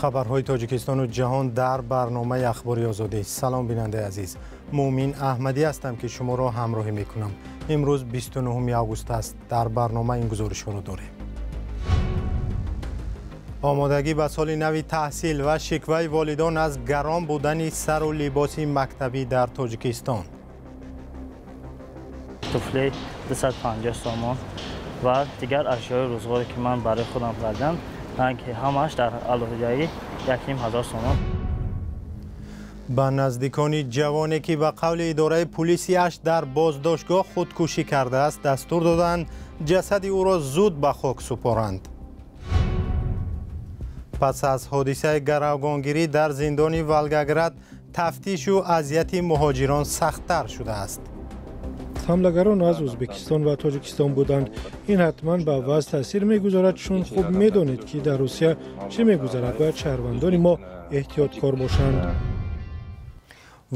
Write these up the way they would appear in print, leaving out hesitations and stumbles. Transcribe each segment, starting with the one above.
Хабарҳои Тоҷикистону ҷаҳон дар барномаи Ахбори Озодӣ. Салом, бинандаи азиз. Муъмин Аҳмадӣ ҳастам, ки шуморо ҳамроҳӣ мекунам. Имрӯз 29 август аст. Дар барнома ин гузоришҳоро дорем. Омодагӣ ба соли нави таҳсил ва шикваи волидон аз гарон будани сару либоси мактабӣ дар Тоҷикистон. Туфли 250 сомон ва дигар ашёи рӯзғоре, ки ман барои худам кардам, ки ҳамааш дар алоҳидаи 1500 сомон. Ба наздикони ҷавоне, ки ба қавли идораи пулиси Ашт дар боздоштгоҳ худкушӣ кардааст, дастур доданд ҷасади ӯро зуд ба хок супоранд. Пас аз ҳодисаи гаравгонгирӣ дар зиндони Волгоград тафтишу азияти муҳоҷирон сахттар шудааст. Ҳамлагарон аз Ӯзбекистон ва Тоҷикистон буданд. Ин ҳатман ба вазъ таъсир мегузорад, чун хуб медонед, ки дар Русия чӣ мегузарад. Бояд шаҳрвандони мо эҳтиёткор бошанд.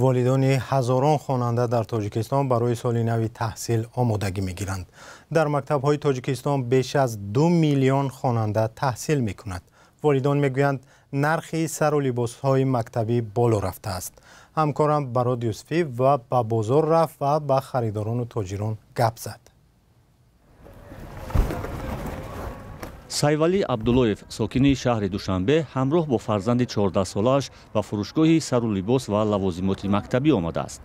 Волидони ҳазорон хонанда дар Тоҷикистон барои соли нави таҳсил омодагӣ мегиранд. Дар мактабҳои Тоҷикистон беш аз 2 миллион хонанда таҳсил мекунад. Волидон мегӯянд, нархи сару либосҳои мактабӣ боло рафтааст. Ҳамкорам Барод Юсуфӣ ва ба бозор рафт ва ба харидорону тоҷирон гап зад. Сайвалӣ Абдуллоев, сокини шаҳри Душанбе, ҳамроҳ бо фарзанди 14-солааш ба фурӯшгоҳи сару либос ва лавозимоти мактабӣ омадааст.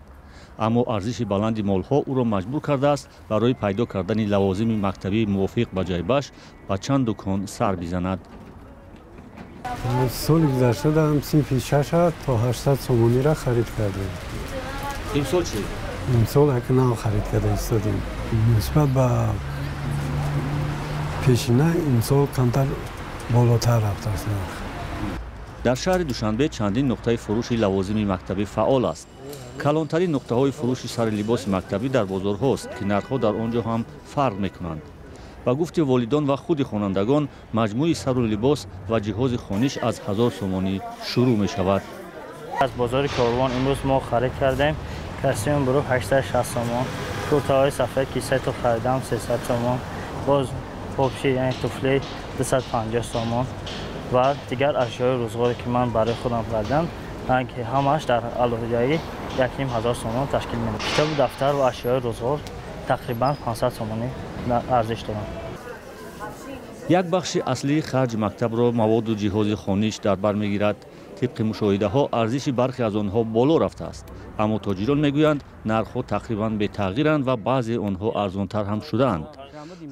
Аммо арзиши баланди молҳо ӯро маҷбур кардааст барои пайдо кардани лавозими мактабӣ мувофиқ ба ҷайбаш ба чанд дукон сар бизанад. Соли гузашта дар синфи 6 то 800 сомониро харид кардем. Имсол чӣ? Имсол як нав харид карда истодем. Нисбат ба пешина имсол камтар болотар рафтааст нарх. Дар шаҳри Душанбе чандин нуқтаи фурӯши лавозими мактабӣ фаъол аст. Калонтарин нуқтаҳои фурӯши сари либоси мактабӣ дар бозорҳост, ки нархҳо дар он ҷо ҳам фарқ мекунанд. Ба гуфти волидон ва худи хонандагон, маҷмӯи сару либос ва ҷиҳози хониш аз 1000 сомонӣ шурӯъ мешавад. Аз бозори Корвон имрӯз мо харид кардем. Костюм бурух 860 сомон, куртаҳои сафед, ки се то харидам, 300 сомон, боз попши, яъне туфли 250 сомон ва дигар ашёи рӯзғоре, ки ман барои худам кардам, ки ҳамааш дар алоҳидаи 1500 сомон ташкил медиҳад. Китобу дафтар ва ашёи рӯзғор тақрибан 500 сомонӣ арзиш доранд. Як бахши аслии харҷи мактабро маводу ҷиҳози хониш дар бар мегирад. Тибқи мушоҳидаҳо, арзиши бархе аз онҳо боло рафтааст, аммо тоҷирон мегӯянд, нархҳо тақрибан бетағйиранд ва баъзе онҳо арзонтар ҳам шудаанд.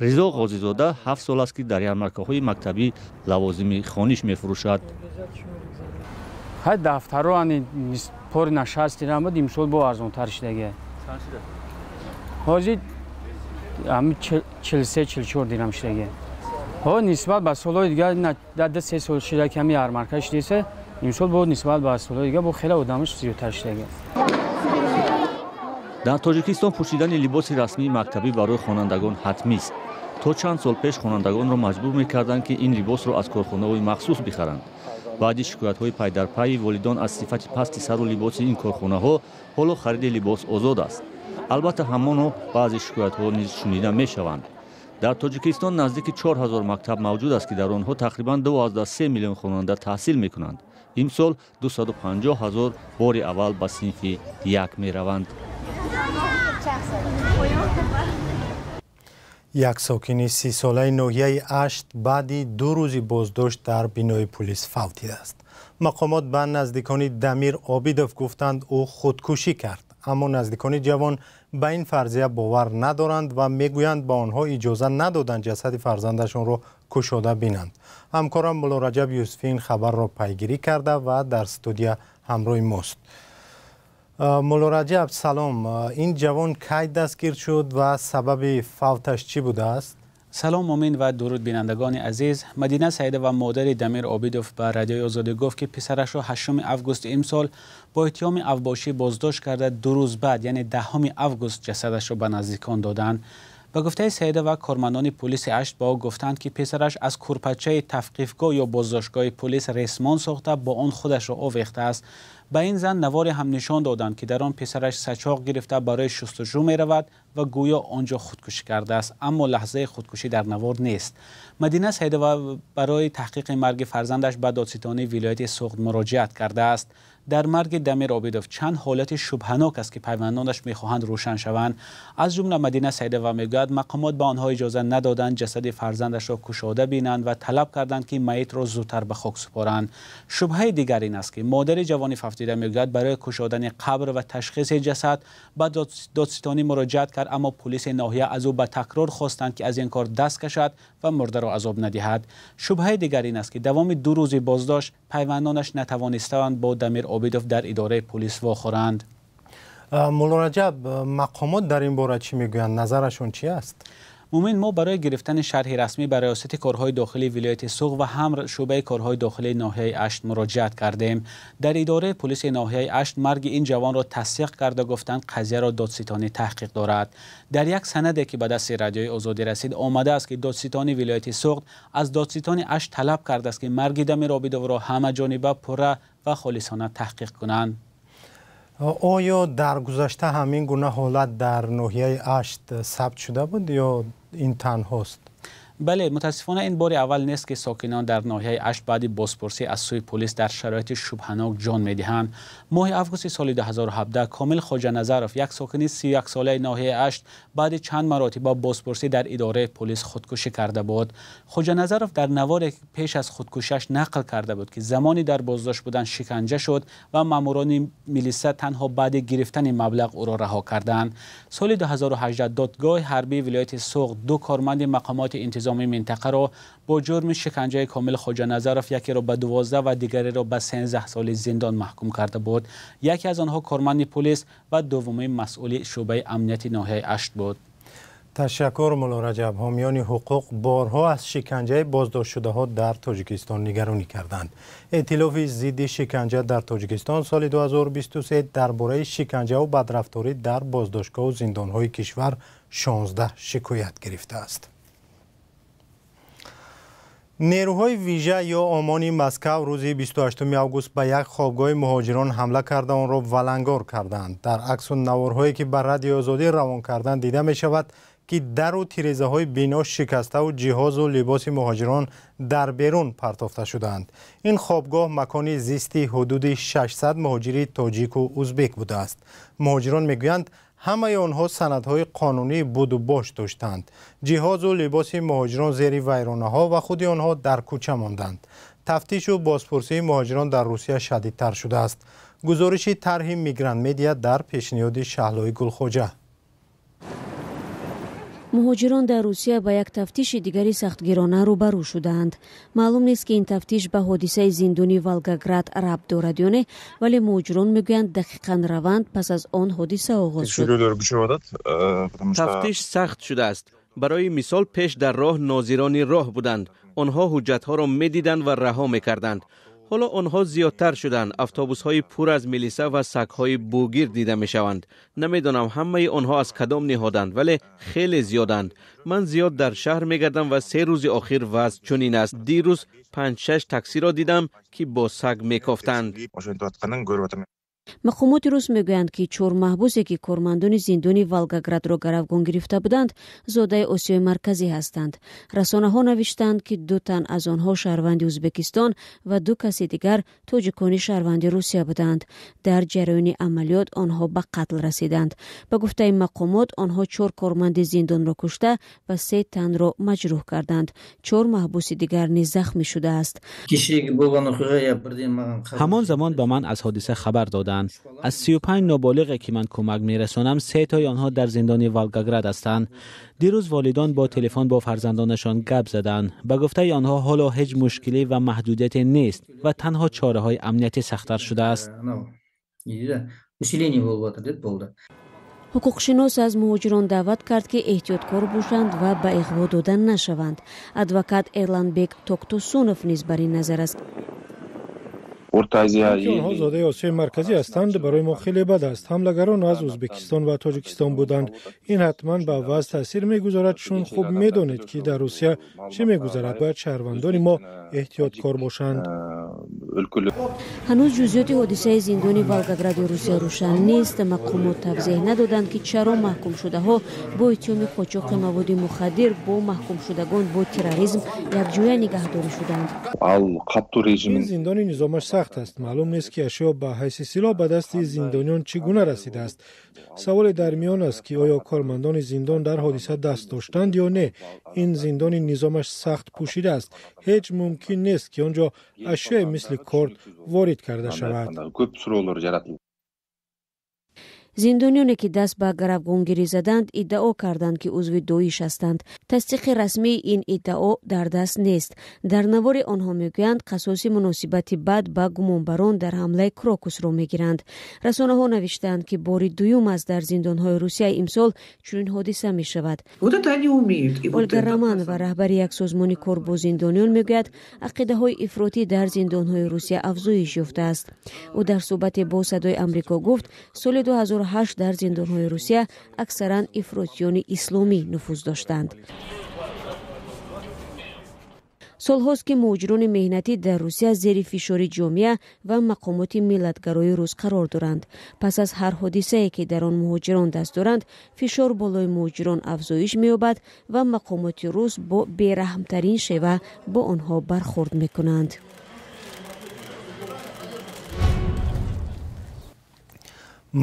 Ризо Ғозизода 7 сол аст, ки дар ярмаркаҳои мактабӣ лавозими хониш мефурӯшад. Ҳай дафтаро ани пори на 60 дирам буд, имсол бо арзонтар шудагия. Ҳозир 43-44 дирам шудагия. Ҳо нисбат ба солҳои дигар дар 2-3 сол шуда, ки ҳами ярмарка шудиса, имсол бо нисбат ба солҳои дигар бо хеле одамаш зиёдтар шудагия. Дар Тоҷикистон пӯшидани либоси расмии мактабӣ барои хонандагон ҳатмист. То чанд сол пеш хонандагонро маҷбур мекарданд, ки ин либосро аз корхонаҳои махсус бихаранд. Баъди шикоятҳои пайдарпайи волидон аз сифати пасти сару либоси ин корхонаҳо, ҳоло хариди либос озод аст. Албатта, ҳамоно баъзе шикоятҳо низ шунида мешаванд. Дар Тоҷикистон наздики 4000 мактаб мавҷуд аст, ки дар онҳо тақрибан 2,3 миллион хонанда таҳсил мекунанд. Имсол 250 ҳазор бори аввал ба синфи 1 мераванд. Як сокини 30-солаи ноҳияи Ашт баъди 2 рӯзи боздошт дар бинои пулис фавтидааст. Мақомот ба наздикони Дамир Обидов гуфтанд, ӯ худкушӣ кард. Аммо наздикони ҷавон ба ин фарзия бовар надоранд ва мегӯянд, ба онҳо иҷоза надоданд ҷасади фарзандашонро кушода бинанд. Ҳамкорам Муллораҷаб Юсуфӣ ин хабарро пайгирӣ карда ва дар студия ҳамроҳи мост. Муллораҷаб, салом. Ин ҷавон кай дастгир шуд ва сабаби фавташ чӣ будааст? Салом, Мумин, ва дуруд, бинандагони азиз. Мадина Саидова, модари Дамир Обидов, ба Радиои Озодӣ гуфт, ки писарашро 8 август имсол бо иттиҳоми авбошӣ боздошт карда, 2 рӯз баъд, яъне 10 август, ҷасадашро ба наздикон доданд. Ба гуфтаи Саидова, кормандони пулиси Ашт ба ӯ гуфтанд, ки писараш аз курпачаи тавқифгоҳ ё боздоштгоҳи пулис ресмон сохта, бо он худашро овехтааст. Ба ин зан наворе ҳам нишон доданд, ки дар он писараш сачоқ гирифта барои шустушӯ меравад ва гӯё он ҷо худкушӣ кардааст, аммо лаҳзаи худкушӣ дар навор нест. Мадина Саидова барои таҳқиқи марги фарзандаш ба додситонии вилояти Суғд муроҷиат кардааст. Дар марги Дамир Обидов чанд ҳолати шубҳанок аст, ки пайвандонаш мехоҳанд рӯшан шаванд. Аз ҷумла Мадина Саидова мегӯяд, мақомот ба онҳо иҷоза надоданд ҷасади фарзандашро кушода бинанд ва талаб карданд, ки майитро зудтар ба хок супоранд. Шубҳаи дигар ин аст, ки модари ҷавони фавтида мегӯяд, барои кушодани қабр ва ташхиси ҷасад ба додситонӣ муроҷиат кард, аммо пулиси ноҳия аз ӯ ба такрор хостанд, ки аз ин кор даст кашад ва мурдаро азоб надиҳад. Шубҳаи дигар ин аст, ки давоми 2 рӯзи боздошт пайвандонаш натавонистанд бо Дамир Обидов дар идораи полис вохӯранд. Мулло Раҷаб, мақомот дар ин бора чӣ мегӯянд? Назарашон чӣ аст? Мумин, мо барои гирифтани шарҳи расмӣ ба Раёсати корҳои дохилии вилояти Суғд ва ҳам шӯъбаи корҳои дохилии ноҳияи Ашт муроҷиат кардем. Дар идораи полиси ноҳияи Ашт марги ин ҷавонро тасдиқ карда гуфтанд, қазияро додситонӣ таҳқиқ дорад. Дар як санаде, ки ба дасти Радиои Озодӣ расид, омадааст, ки додситони вилояти Суғд аз додситони Ашт талаб кардааст, ки марги Дамир Обидовро ҳамаҷониба пурра ва холисона таҳқиқ кунанд. Оё дар гузашта ҳамин гуна ҳолат дар ноҳияи Ашт сабт шуда буд ё ин танҳост? Бале, мутаассифона ин бори аввал нест, ки сокинон дар ноҳияи Ашт баъди бозпурсӣ аз сӯи полис дар шароити шубҳанок ҷон медиҳанд. Моҳи августи соли 2017 Комил Хоҷаназаров, як сокини 31-солаи ноҳияи Ашт, баъди чанд маротиба бозпурсӣ дар идораи полис худкушӣ карда буд. Хоҷаназаров дар наворе пеш аз худкушиаш нақл карда буд, ки замони дар боздошт будан шиканҷа шуд ва маъмурони милиса танҳо баъди гирифтани маблағ ӯро раҳо карданд. Соли 2018 додгоҳи ҳарбии вилояти Суғд 2 корманди мақомоти интизомии минтақаро бо ҷурми шиканҷаи Комил Хоҷаназаров якеро ба 12 ва дигареро ба 13 соли зиндон маҳкум карда буд. Яке аз онҳо корманди полис ва дуввуми масъули шӯъбаи амнияти ноҳияи Ашт буд. Ташаккур, Мулло Раҷаб. Ҳомиёни ҳуқуқ борҳо аз шиканҷаи боздоштшудаҳо дар Тоҷикистон нигаронӣ карданд. Эътилофи зидди шиканҷа дар Тоҷикистон соли 2023 дар бораи шиканҷаву бадрафторӣ дар боздоштгоҳу зиндонҳои кишвар 16 шикоят гирифтааст. Нерӯҳои вижа ё ОМОНи Москав рӯзи 28 август ба як хобгоҳи муҳоҷирон ҳамла карда онро валангор карданд. Дар аксу наворҳое, ки ба Радиои Озодӣ равон карданд, дида мешавад, ки дару тирезаҳои бино шикаставу ҷиҳозу либоси муҳоҷирон дар берун партофта шудаанд. Ин хобгоҳ макони зисти ҳудуди 600 муҳоҷири тоҷику узбек будааст. Муҳоҷирон мегӯянд, ҳамаи онҳо санадҳои қонунии буду бош доштанд. Ҷиҳозу либоси муҳоҷирон зери вайронаҳо ва худи онҳо дар кӯча монданд. Тафтишу бозпурсии муҳоҷирон дар Русия шадидтар шудааст. Гузориши тарҳи Мигрант Медиа дар пешниҳоди Шаҳлои Гулхоҷа. Муҳоҷирон дар Русия ба як тафтиши дигари сахтгирона рӯбарӯ шудаанд. Маълум нест, ки ин тафтиш ба ҳодисаи зиндони Волгоград рабт дорад ё не, вале муҳоҷирон мегӯянд, дақиқан раванд пас аз он ҳодиса оғоз шуд. Тафтиш сахт шудааст. Барои мисол, пеш дар роҳ нозирони роҳ буданд. Онҳо ҳуҷҷатҳоро медиданд ва раҳо мекарданд. Ҳоло онҳо зиёдтар шуданд. Автобусҳои пур аз милиса ва сагҳои бугир дида мешаванд. Намедонам, ҳамаи онҳо аз кадом ниҳоданд, вале хеле зиёданд. Ман зиёд дар шаҳр мегардам ва 3 рӯзи охир вазъ чунин аст. Дирӯз 5-6 таксиро дидам, ки бо саг мекофтанд. Мақомоти рус мегӯянд, ки чор маҳбусе, ки кормандони зиндони Волгоградро гаравгон гирифта буданд, зодаи Осиёи Марказӣ ҳастанд. Расонаҳо навиштанд, ки ду тан аз онҳо шаҳрванди Ӯзбекистон ва ду каси дигар тоҷикони шаҳрванди Русия буданд. Дар ҷараёни амалиёт онҳо ба қатл расиданд. Ба гуфтаи мақомот, онҳо чор корманди зиндонро кушта ва се танро маҷрӯҳ карданд. Чор маҳбуси дигар низ захмӣ шудааст. Ҳамон замон ба ман аз ҳодиса хабар доданд. Аз 35 ноболиғе, ки ман кӯмак мерасонам, се тои онҳо дар зиндони Волгоград ҳастанд. Дирӯз волидон бо телефон бо фарзандонашон гап заданд. Ба гуфтаи онҳо, ҳоло ҳеҷ мушкилӣ ва маҳдудияте нест ва танҳо чораҳои амниятӣ сахттар шудааст. Ҳуқуқшинос аз муҳоҷирон даъват кард, ки эҳтиёткор бошанд ва ба иғво дода нашаванд. Адвокат Эрланбек Токтосунов низ бар ин назар аст. Ки онҳо зодаи Осиёи Марказӣ ҳастанд, барои мо хеле бад аст. Ҳамлагарон аз Ӯзбекистон ва Тоҷикистон буданд. Ин ҳатман ба вазъ таъсир мегузорад, чун хуб медонед, ки дар Русия чӣ мегузарад. Бояд шаҳрвандони мо эҳтиёткор бошанд. Ҳанӯз ҷузъиёти ҳодисаи зиндони Волгогради Русия рӯшан нест. Мақомот тавзеҳ надоданд, ки чаро маҳкумшудаҳо бо иттиҳоми қочоқи маводи мухаддир бо маҳкумшудагон бо терроризм якҷоя нигаҳдорӣ шуданд. Ин зиндони низомаш сахт аст. Маълум нест, ки ашё ба ҳайси силоҳ ба дасти зиндониён чӣ гуна расидааст. Саволе дар миён аст, ки оё кормандони зиндон дар ҳодиса даст доштанд ё не. Ин зиндони низомаш сахт пӯшида аст. Ҳеҷ мумкин нест, ки он ҷо ашёе мисли корд ворид карда шавад. Зиндониёне ки даст ба гаравгонгирӣ заданд, иддао карданд, ки узви Доиш ҳастанд. Тасдиқи расмии ин иддао дар даст нест. Дар навори онҳо мегӯянд, қасоси муносибати бад ба гумонбарон дар ҳамлаи Крокусро мегиранд. Расонаҳо навиштаанд, ки бори дуюм аст дар зиндонҳои Русия имсол чунин ҳодиса мешавад. Ольга Романова, раҳбари як созмони кор бо зиндониён, мегӯяд, ақидаҳои ифротӣ дар зиндонҳои Русия афзоиш ёфтааст. Ӯ дар суҳбате бо Садои Амрико гуфт, соли 2008 дар зиндонҳои Русия аксаран ифротиёни исломӣ нуфуз доштанд. Солҳост, ки муҳоҷирони меҳнатӣ дар Русия зери фишори ҷомеа ва мақомоти миллатгарои рус қарор доранд. Пас аз ҳар ҳодисае, ки дар он муҳоҷирон даст доранд, фишор болои муҳоҷирон афзоиш меёбад ва мақомоти рус бо бераҳмтарин шева бо онҳо бархӯрд мекунанд.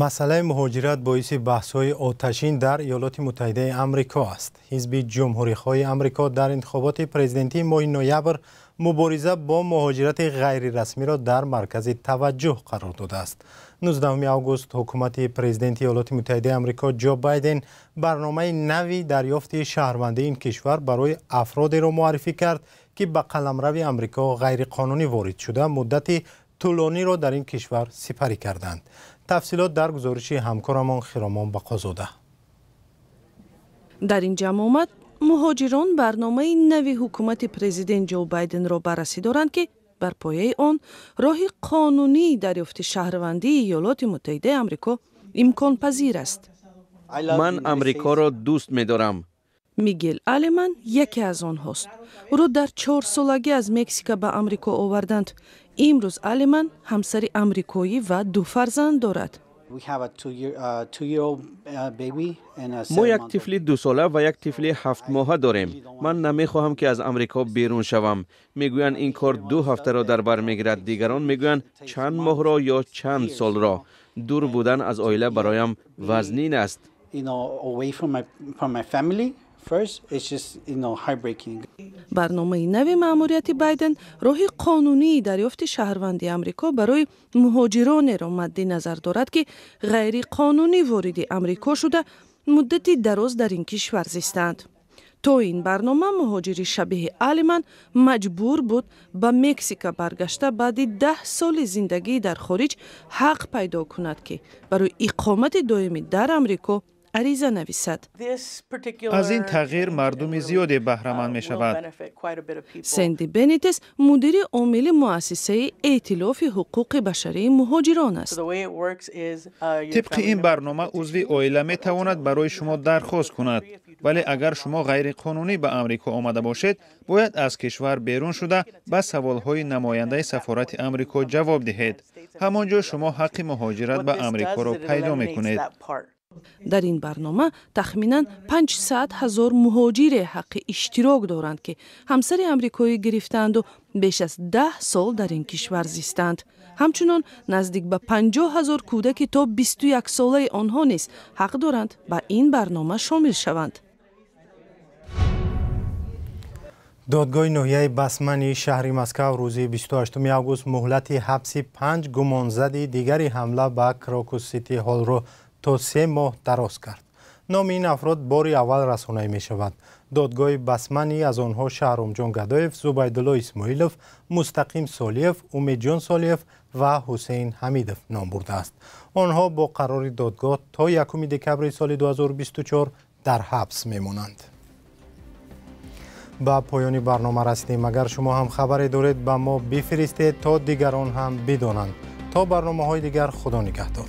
Масъалаи муҳоҷират боиси баҳсҳои оташин дар Иёлоти Муттаҳидаи Амрико аст. Ҳизби Ҷумҳурихоҳи Амрико дар интихоботи президентии моҳи ноябр мубориза бо муҳоҷирати ғайрирасмиро дар маркази таваҷҷӯҳ қарор додааст. 19 август ҳукумати президенти Иёлоти Муттаҳидаи Амрико Ҷо Байден барномаи нави дарёфти шаҳрвандии ин кишвар барои афродеро муаррифӣ кард, ки ба қаламрави Амрико ғайриқонунӣ ворид шуда муддати тӯлониро дар ин кишвар сипарӣ карданд. Тафсилот дар гузориши ҳамкорамон Хиромон Бақозода. Дар ин ҷамъомад муҳоҷирон барномаи нави ҳукумати президент Ҷо Байденро баррасӣ доранд, ки бар пояи он роҳи қонунии дарёфти шаҳрвандии Иёлоти Муттаҳидаи Амрико имконпазир аст. Ман Амрикоро дӯст медорам. Мигел Алеман яке аз онҳост. Ӯро дар 4-солагӣ аз Мексика ба Амрико оварданд. Имрӯз Алеман ҳамсари амрикоӣ ва 2 фарзанд дорад. Мо як тифли 2-сола ва як тифли 7-моҳа дорем. Ман намехоҳам, ки аз Амрико берун шавам. Мегӯянд, ин кор 2 ҳафтаро дар бар мегирад. Дигарон мегӯянд, чанд моҳро ё чанд солро. Дур будан аз оила бароям вазнин аст. Барномаи нави маъмурияти Байден роҳи қонунии дарёфти шаҳрванди Амрико барои муҳоҷиронеро мадди назар дорад, ки ғайриқонунӣ вориди Амрико шуда муддати дароз дар ин кишвар зистанд. То ин барнома муҳоҷири шабеҳи Алиман маҷбур буд ба Мексика баргашта баъди 10 соли зиндагӣ дар хориҷ ҳақ пайдо кунад, ки барои иқомати доимӣ дар Амрико ариза нависад. Аз ин тағйир мардуми зиёде баҳраманд мешавад. Сенди Бенитес мудири омили муассисаи эътилофи ҳуқуқи башарии муҳоҷирон аст. Тибқи ин барнома узви оила метавонад барои шумо дархост кунад, вале агар шумо ғайриқонунӣ ба Амрико омада бошед, бояд аз кишвар берун шуда ба саволҳои намояндаи сафорати Амрико ҷавоб диҳед. Ҳамон ҷо шумо ҳаққи муҳоҷират ба Амрикоро пайдо мекунед. Дар ин барнома тахминан 500 000 муҳоҷире ҳаққи иштирок доранд, ки ҳамсари амрикоӣ гирифтаанду беш аз 10 сол дар ин кишвар зистанд. Ҳамчунон наздик ба 50 000 кӯдаки то 21-солаи онҳо низ ҳақ доранд ба ин барнома шомил шаванд. Додгоҳи ноҳияи Басмани шаҳри Москав рӯзи 28 август муҳлати ҳабси 5 гумонзади дигари ҳамла ба Крокус Сити Ҳолро то 3 моҳ дароз кард. Номи ин афрод бори аввал расонаӣ мешавад. Додгоҳи Басманӣ аз онҳо Шаҳромҷон Гадоев, Зубайдулло Исмоилов, Мустақим Солиев, Умедҷон Солиев ва Ҳусейн Ҳамидов ном бурдааст. Онҳо бо қарори додгоҳ то 1 декабри соли 2024 дар ҳабс мемонанд. Ба поёни барнома расидем. Агар шумо ҳам хабаре доред, ба мо бифиристед, то дигарон ҳам бидонанд. То барномаҳои дигар, Худо нигаҳдор.